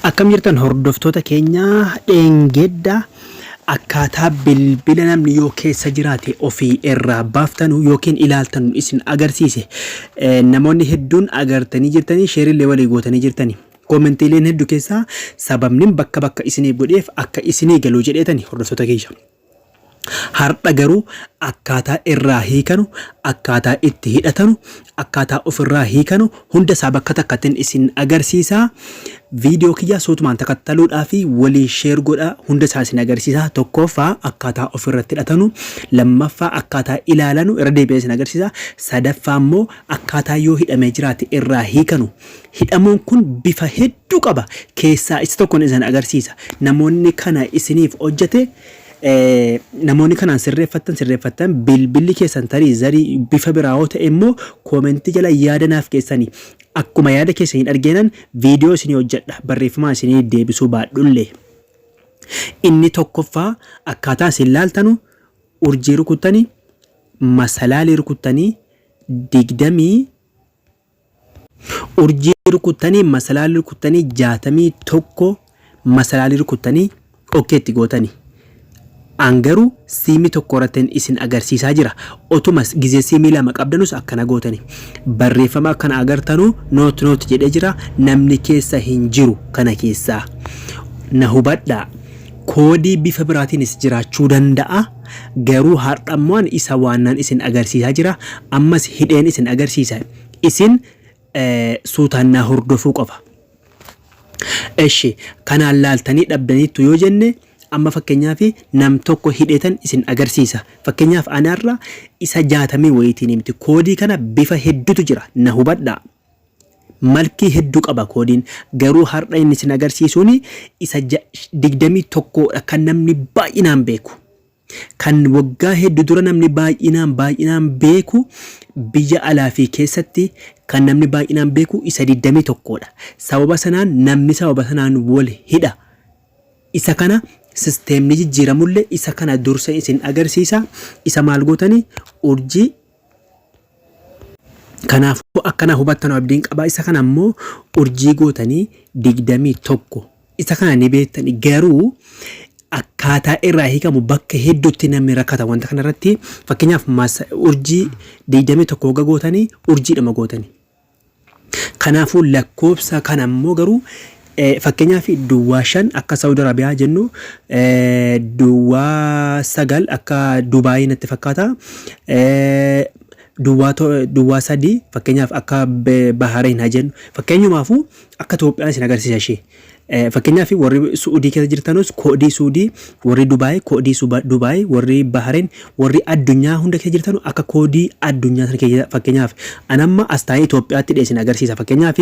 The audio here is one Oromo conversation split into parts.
Akkam jirtan hordoftoota keenya? Dheengedda akkaataa bilbila namni yoo keessa jiraate ofii irraa baaftanu yookiin ilaaltanu isin agarsiise. Namoonni hedduun agartanii jirtanii, sheerillee walii gootanii jirtanii. Koomentiileen hedduu keessaa sababni bakka bakka isiniif godheef akka isinii galuu jedheetani, hordoftoota kiyya. Har'a garuu akkaataa irraa hiikanu, akkaataa itti hidhatanu, akkaataa ofirraa hiikanu hunda isaa bakka takkattin isin agarsiisa. Viidiyoo kiyya suutumaan takattaluudhaa fi walii share godhaa, hunda isaa isin agarsiisa. Tokkoffaa akkaataa ofirratti hidhatanu, lammaffaa akkaataa ilaalanu irra deebi'ee isin agarsiisa. Sadaffaa immoo akkaataa yoo hidhamee jiraate irraa hiikanu. Hidhamuun kun bifa hedduu qaba. Keessaa isa tokkoon isin agarsiisa. Namoonni kana isiniif hojjete, namoonni kanaan sirreeffattan sirreeffattan, bilbilli keessan tarii zarii bifa biraa yoo ta'e immoo koomentii jala yaada naaf keessanii, akkuma yaada keessan hin argeenan viidiyoo isinii hojjedha, barreeffamaa isinii deebisuu baadhullee. Inni tokkoffaa akkaataa isin laaltanu urjii rukuttanii, masalaalii rukuttanii, digdamii urjii rukuttanii, masalaalii rukuttanii, 61 masalaalii rukuttanii okkeetti gootani. An garuu siimii tokko irratti isin agarsiisaa jira. Otuma gizee siimii lama qabdanus akkana gootani. Barreeffama akkana agartanu not not jedhee jira. Namni keessa hin jiru kana keessaa. Na hubadhaa. Koodii bifa biraatiinis jiraachuu danda'a. Garuu har'a immoo ani isa waannaan isin agarsiisaa jira. Ammas hidheen isin agarsiisa. Isin suutaan naa hordofuu qofa. Eshi, kanaan laaltanii dhabdaniittu yoo jenne, amma fakkeenyaaf nam tokko hidheetan isin agarsiisa. Fakkeenyaaf ani har'a isa 60 wayiitiin miti. Koodii kana bifa hedduutu jira. Na hubadhaa. Malkii hedduu qaba koodiin. Garuu har'a inni isin agarsiisuun isa 21dha, kan namni baay'inaan beeku. Kan waggaa hedduu dura namni baay'inaan baay'inaan beeku, biyya alaa fi keessatti kan namni baay'inaan beeku isa 21dha. Sababa sanaan namni sababa sanaan wal hidha. Isa kana sisteemni jijjiiramullee isa kana dursa isin agarsiisa. Isa maal gootanii? Urjii. Kanaafuu akkana hubattan abdiin qaba. Isa kana immoo urjii gootanii 21. Isa kana ni beektani, garuu akkaataa irraa hiikamu bakka hedduutti namni rakkata wanta kana irratti. Fakkeenyaaf urjii 21 hogga gootanii urjiidhuma gootanii. Kanaafuu lakkoofsa kana immoo garuu fakkeenyaaf duwwaa 5 akka Saudi Arabiyaa jennu, duwwaa 9 akka Dubaayii natti fakkaata. Duwwaa 3 fakkeenyaaf akka Bahrain haa jennu. Fakkeenyumaafuu akka Itoophiyaan isin agarsiisa ishee. Fakkeenyaaf warri Su'udii keessa jirtanus koodii Suudii, warri Dubaay koodii Dubaay, warri Bahrain, warri addunyaa hunda keessa jirtanu akka koodii addunyaa sana keessa. Fakkeenyaaf an amma as taa'ee Itoophiyaatti dhiyeessin agarsiisa. Fakkeenyaaf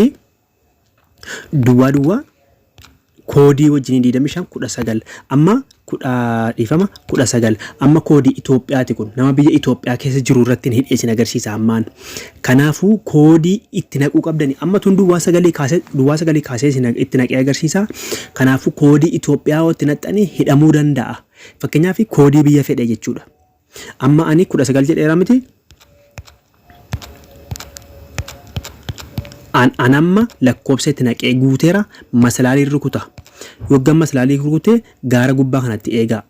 duwwaa duwwaa koodii wajjin 25 19, amma kudha dhiifama 19, amma koodii Itoophiyaati kun nama biyya Itoophiyaa keessa jiru irratti hin hidheessin agarsiisa ammaan. Kanaafuu koodii itti naquu qabdani. Amma tun duwwaa sagalii kaasee, duwwaa sagalii kaasee isin itti naqee agarsiisa. Kanaafuu koodii Itoophiyaa yoo itti naqxanii hidhamuu danda'a. Fakkeenyaaf koodii biyya fedhe jechuudha. Amma ani 19 jedheera miti. An amma lakkoofsa itti naqee guuteera, masalaalii rukuta. Yoggan masalaalii rukute gaara gubbaa kanatti eegaa.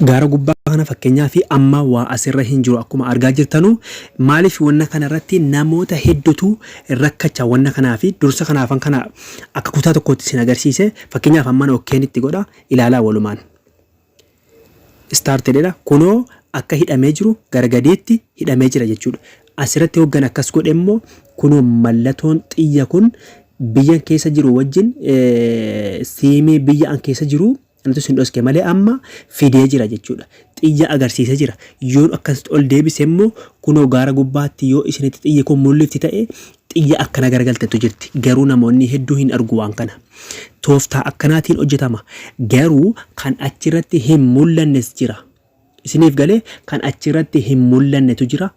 Gaara gubbaa kana fakkeenyaaf amma waa asirra hin jiru akkuma argaa jirtanu. Maaliif wanna kana irratti namoota hedduutu rakkacha wanna kanaa fi dursa kanaafan kana akka kutaa tokkootti isin agarsiise. Fakkeenyaaf amman okkeen itti godha, ilaalaa walumaan. Start jedha, kunoo akka hidhamee jiru gara gadiitti hidhamee jira jechuudha. Asirratti hoggan akkas godhe immoo kunoo mallatoon xiyya kun biyyan keessa jiru wajjin siimii biyya an keessa jiru anatu isin dhoske malee amma fidee jira jechuudha. Xiyya agarsiisee jira. Yoon akkasitti ol deebise immoo kunoo gaara gubbaatti yoo isinitti xiyyi kun mul'ifti ta'e, xiyya akkana garagaltetu jirti. Garuu namoonni hedduu hin argu waan kana. Tooftaa akkanaatiin hojjetama. Garuu kan achirratti hin mul'annes jira. Isiniif galee? Kan achirratti hin mul'annetu jira.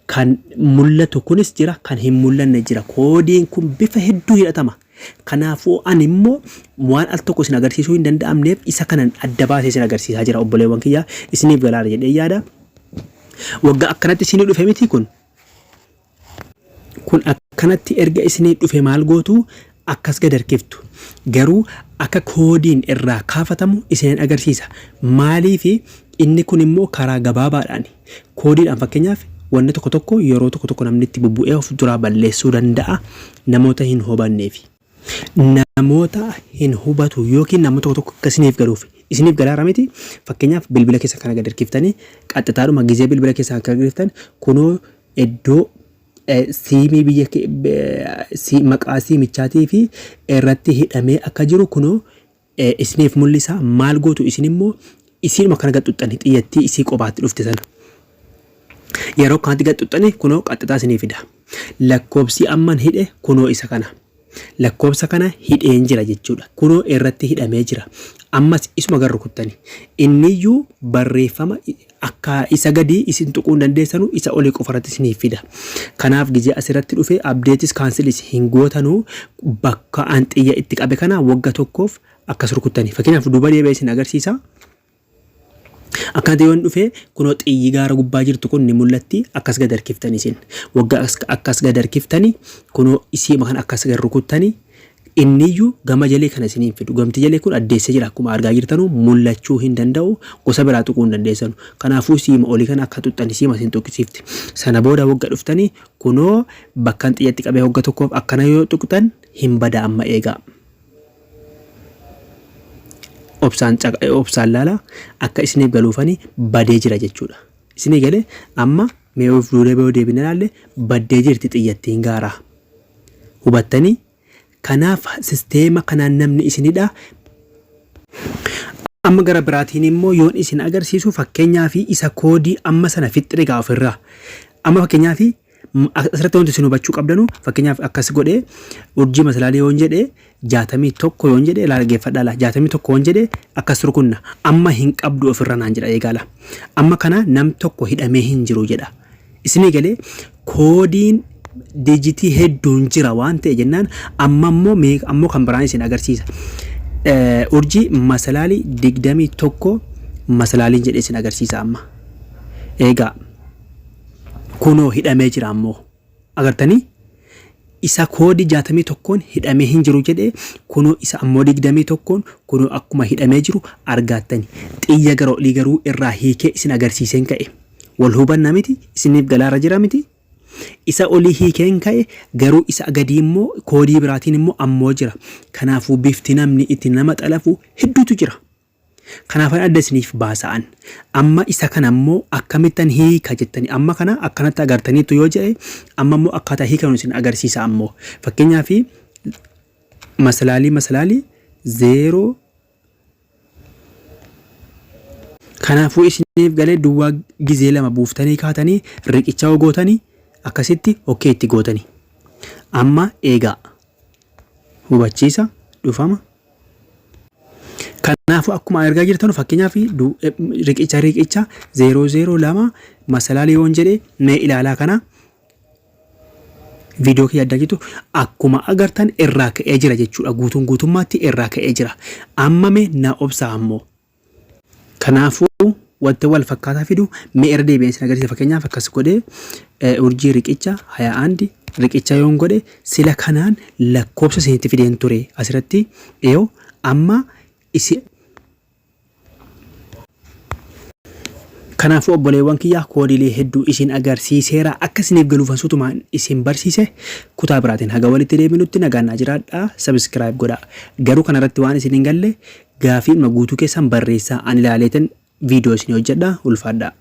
Kan mul'atu kunis jira, kan hin mul'anne jira. Koodiin kun bifa hedduu hidhatama. Kanaafuu ani immoo waan al tokko isin agarsiisuu hin danda'amneef isa kanan adda baasee isin agarsiisaa jira, obboleewwan kiyya. Isiniif galaara jedhee yaada. Waggaa akkanatti isinii dhufe miti kun. Kun akkanatti erga isinii dhufe maal gootu? akkas gad harkiftu. Garuu akka koodiin irraa kaafatamu isinin agarsiisa. Maaliifi inni kun immoo karaa gabaabaadhaani. Koodiidhaan fakkeenyaaf wanni tokko tokko yeroo tokko tokko namni itti bubbu'ee of duraa balleessuu danda'a namoota hin hubanneefi. Namoota hin hubatu yookiin namoota tokko tokko akka isiniif galuuf isiniif galaara miti fakkeenyaaf bilbila keessa kana gad harkiftanii qaxxitaadhuma gizee bilbila keessa akka harkiftan kunoo iddoo siimii biyya maqaa siimichaatii fi irratti hidhamee akka jiru kunoo isiniif mul'isa. Maal gootu isin immoo isiinuma kana gad xuxxani xiyyattii isii qobaatti dhufte sana. Yeroo kanatti gad xuxxani kunoo qaxxitaa isinii fida. Lakkoobsi amman hidhe kunoo isa kana. Lakkoobsa kana hidheen jira jechuudha. Kunoo irratti hidhamee jira. Ammas isuma gad rukuttani. Inniyyuu barreeffama akka isa gadii isin tuquu hin dandeessanu isa olii qofa irratti isiniif fida. Kanaaf gizee asirratti dhufe updates cancelis hin gootanu bakka an xiyya itti qabe kana wagga tokkoof akkas rukuttani. Fakkeenyaaf duuba deebi'ee isin agarsiisa. Akkanatti yoon dhufe kunoo xiyyi gaara gubbaa jirtu kun ni mul'atti akkas gad harkiftani isin. Wagga akkas gad harkiftani kunoo isiima kan akkas gad rukuttani Inniyyu gama jalee kana isinii hin fidu. Gamti jalee kun addeessee jira akkuma argaa jirtanu mullachuu hin danda'u gosa biraa tuquu hin dandeessanu. Kanaafuu siima olii kana akka tuqxani siima isin tuqisiifti. Sana booda wagga dhuftani kunoo bakkan xiyyatti qabee hogga tokkoof akkana yoo tuqxan hin bada amma eegaa. Obsaan obsaan laala akka isiniif galuufani badee jira jechuudha. Isinii galee amma mee of duulee yoo deebine ilaalle baddee jirti xiyyattiin gaaraa. Hubattanii? Kanaaf sisteema kanaan namni isin hidha. Amma gara biraatiin immoo yoon isin agarsiisu fakkeenyaa fi isa koodii amma sana fixxire egaa ofirraa. Amma fakkeenyaa fi asirratti wanti isin hubachuu qabdanu fakkeenyaaf akkas godhee urjii masalaalee yoon jedhe 61 yoon jedhe ilaa dhaggeeffadhaa laa 61 yoon jedhe akkas rukunna amma hin qabdu ofirra naan jedha eegaala. Amma kana nam tokko hidhamee hin jiru jedha. Isinii galee koodiin diijitii hedduun jira waan ta'e jennaan amma immoo mee ammoo kan biraan isin agarsiisa. Urjii masalaalii 21 masalaaliin jedhee isin agarsiisa amma. Eegaa kunoo hidhamee jira ammoo agartanii isa koodii 61n hidhamee hin jiru jedhee kunoo isa ammoo 21n kunoo akkuma hidhamee jiru argaattani. Xiyya gara olii garuu irraa hiikee isin agarsiiseen ka'e. Wal hubanna miti isiniif galaarra jira miti. Isa olii hiikeen ka'e garuu isa gadii immoo koodii biraatiin immoo ammoo jira. Kanaafuu bifti namni itti nama xalafu hedduutu jira. Kanaafan adda isiniif baasa'an. Amma isa kana immoo akkamittan hiika jettanii amma kana akkanatti agartaniittu yoo jedhe amma immoo akkaataa hiikanu isin agarsiisa ammoo. Fakkeenyaaf masalaalii masalaalii zeeroo Kanaafuu isiniif galee duwwaa gizee lama buuftanii kaatanii riqicha yoo gootanii akkasitti okkee itti gootanii. Amma eegaa. Hubachiisa dhufama. Kanaafuu akkuma argaa jirtanu fakkeenyaaf riqicha riqicha 002 masalaalii yoon jedhe mee ilaalaa kana viidiyoo kiyya addaa jirtu akkuma agartan irraa ka'ee jira jechuudha. Guutuun guutummaatti irraa ka'ee jira. Amma mee na obsaa ammoo. Kanaafuu wanta wal fakkaataa fidu mee irra deebi'een isin agarsiisa. Fakkeenyaaf akkas godhee urjii riqicha haya andi riqicha yoon godhe sila kanaan lakkoofsa isinitti fideen ture asirratti yoo amma isi Kanaafuu obboleewwan kiyya koodiilee hedduu isin agarsiiseera akka isiniif galuufan suutumaan isin barsiise kutaa biraatiin haga walitti deebinutti nagaan naa jiraadhaa subscribe godhaa garuu kanarratti waan isin hin galle gaafiidhuma guutuu keessan barreessaa an ilaaleetan viidiyoo isin hojjedha ulfaadhaa.